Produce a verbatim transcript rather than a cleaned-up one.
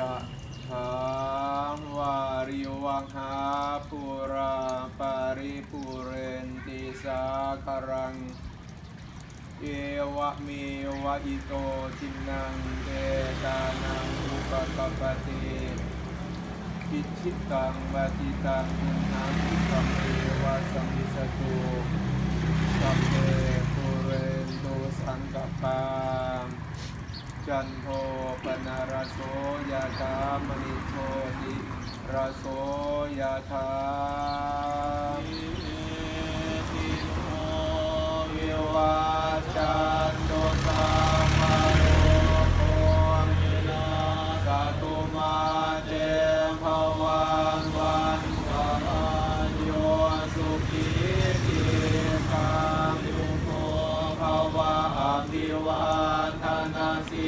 Yathā vārivahā pūrā paripūrenti sāgaraṃ, evameva ito dinnaṃ petānaṃ upakappati. Icchitaṃ patthitaṃ tumhaṃ khippameva samijjhatu, sabbe pūrentu saṅkappā, cando paṇṇaraso yathā, maṇi jotiraso yathā. Sabbītiyo vivajjantu, sabbarogo vinassatu, mā te bhavatvantarāyo, sukhī dīghāyuko bhava. Abhivādanasī